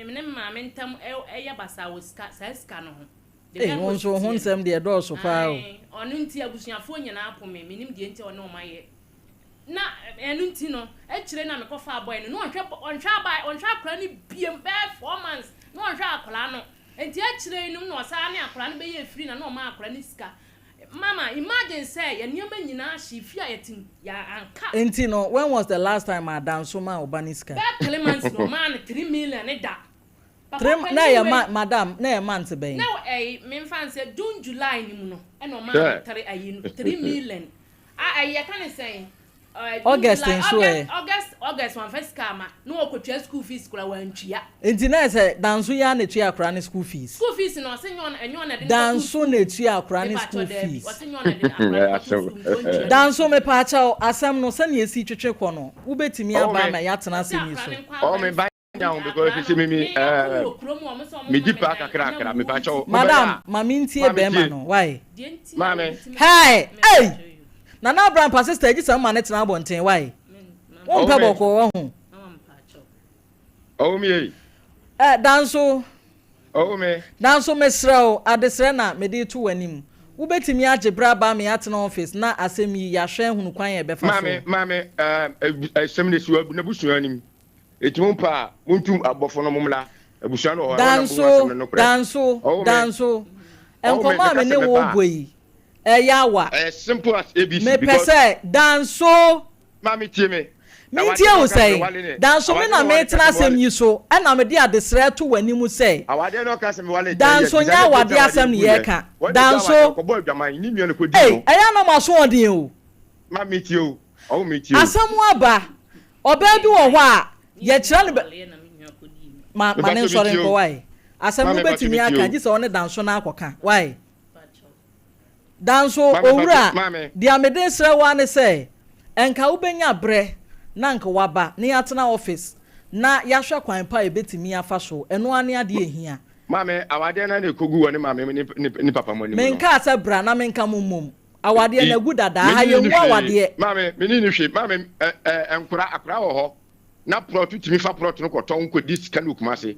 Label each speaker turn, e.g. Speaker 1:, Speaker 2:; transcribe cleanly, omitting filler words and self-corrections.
Speaker 1: me ne me maame ntam yɛ basaa wɔ sika, saa sika no ho.
Speaker 2: Ei, wo nso wo ho nsɛm deɛ ɛdɔɔso paa o.
Speaker 1: Ae, ɔno nti abusuafoɔ nyinaa po me, mennim deɛ nti a ɔne wɔn ayɛ. Na ɛno nti no, akyire na mekɔfaa boy no, na ɔnhwɛ ɔnhwɛ aba ɔnhwɛ akwadaa no biom, bɛyɛ 4 months na ɔnhwɛ akwadaa no. Nti akyire yi no na ɔsan ne akwadaa no bɛyɛ free na na ɔma akwadaa no sika. Mama, imagine sɛ yɛn nneɛma nyinaa hye fie a yɛte mu, yɛ anka.
Speaker 2: Nti no, when was the last time a Danso maa wo ba no sika?
Speaker 1: Bɛyɛ 3 months na ɔmaa no 3 million ne da. Papa
Speaker 2: Three,
Speaker 1: panin
Speaker 2: na ɛyɛ
Speaker 1: wei
Speaker 2: ma madam, na ɛyɛ month bɛn?
Speaker 1: Na ɛyi memfa n sɛ June, July ni mu no ɛna ɔmaa no three ayi no 3 million a ɛyi yɛka ne sɛn June,
Speaker 2: August
Speaker 1: July,
Speaker 2: nso
Speaker 1: August,
Speaker 2: ɛ?
Speaker 1: August wɔnfa sika ama na wɔkɔtua school fees kora wɔantua.
Speaker 2: Nti na ɛsɛ Danso yi ara na etua akora ne school fees?
Speaker 1: School fees no, ɔsɛ nyɛ ɔno, ɛnyɛ ɔno ɛde ne kɔto
Speaker 2: Danso
Speaker 1: school.
Speaker 2: Na etua akora ne
Speaker 1: Mepa
Speaker 2: school
Speaker 1: kyɛw, daabi.
Speaker 2: fees?
Speaker 1: Ɔsɛ nyɛ ɔno ɛde akora ne kɔto school nti ɔntua.
Speaker 2: Danso, mepaakyɛw, asɛm no sɛnea esi twetwe kɔ no, wobɛtumi
Speaker 3: Ɔwɔ
Speaker 2: aba
Speaker 3: me.
Speaker 2: ama yɛatena
Speaker 1: Ɔsɛ
Speaker 2: asɛm yi
Speaker 1: akora
Speaker 2: so?
Speaker 1: ne nkɔ
Speaker 3: Ɔwɔ
Speaker 1: aban
Speaker 3: me ba nya ho because sisi mi mi di pa kakra kakra, mi pa kyɛw.
Speaker 2: Madam, ma mentie
Speaker 3: Maame,
Speaker 2: bɛrima
Speaker 3: tie.
Speaker 2: no why.
Speaker 3: Maame.
Speaker 2: Hey, hey, Nana Abrampa, sister agyi sɛ mma ne tena abɔnten why, wompɛ
Speaker 3: Ɔwɔ me.
Speaker 2: bɔkɔɔ wɔ ho.
Speaker 3: Ɔwɔ mi yɛ.
Speaker 2: Ɛ Danso.
Speaker 3: Ɔwɔ mi.
Speaker 2: Danso, mesrɛ wo, adesrɛ na mede to w'anim, wobɛtumi agye berɛ aba me atena office na asɛm yi yɛahwɛ hunu kwan yɛ bɛfa
Speaker 3: Maame.
Speaker 2: so?
Speaker 3: Maame, ɛsɛm de si wɔ n'abusua anim eti mo mpa a mo ntu abɔfo no mo mmla abusua no wɔ hɔ na wɔn na mo asɛm
Speaker 2: Danso.
Speaker 3: no nokorɛ.
Speaker 2: Danso.
Speaker 3: Ɔwɔ me.
Speaker 2: Danso,
Speaker 3: Ɔwɔ me.
Speaker 2: nkɔmɔ a me
Speaker 3: Meka
Speaker 2: ne
Speaker 3: sɛ
Speaker 2: wo
Speaker 3: meba a.
Speaker 2: bɔ yi ɛyɛ awa.
Speaker 3: Ɛyɛ simple as ABC.
Speaker 2: Mepɛ
Speaker 3: Because
Speaker 2: sɛ Danso.
Speaker 3: Maame, tie me.
Speaker 2: Mentie wo sɛn? Danso, me na metena asɛm yi so ɛna mede adesrɛ to w'anim sɛ
Speaker 3: Awadeɛ no ɔka sɛ mewale.
Speaker 2: Danso, nyɛ awadeɛ asɛm ne yɛreka, Danso.
Speaker 3: Kɔbɔ adwaman ne nua no kɔdi
Speaker 2: Ei,
Speaker 3: no.
Speaker 2: ɛyɛ anam asoɔden o.
Speaker 3: Maame, tie o, ɔwɔ mi, tie o.
Speaker 2: Asɛm aba, ɔbaa bi wɔ hɔ a yɛkyerɛ no bɛ ma ne nsɔre nkɔ wae. Asɛm no
Speaker 3: Maame,
Speaker 2: wobɛtumi
Speaker 3: Bato,
Speaker 2: aka
Speaker 3: mi tie o.
Speaker 2: gye sɛ ɔne Danso no akɔka wae. Danso.
Speaker 3: Maame, Bato,
Speaker 2: Owura.
Speaker 3: Maame.
Speaker 2: Deɛ mede srɛ wo ne sɛ ɛnka wobɛnya berɛ na nka waba na yɛatena office na yɛahwɛ kwan pa a yɛbɛtumi afa so. Ɛno ara ne adeɛ ehia.
Speaker 3: Maame, awadeɛ no na ɛkɔgu wɔ ne maame ne papa mu anim no.
Speaker 2: Menkaa sɛ bra na menka mo mmom awadeɛ na agu dadaa ha.
Speaker 3: Mene ni
Speaker 2: Yɛngu
Speaker 3: hwee.
Speaker 2: awadeɛ.
Speaker 3: Maame, mene ni hwee. Maame, ɛ ɛ nkora akora wɔ hɔ na plot tumi fa plot no kɔtɔn kɔdi sika no Kumase.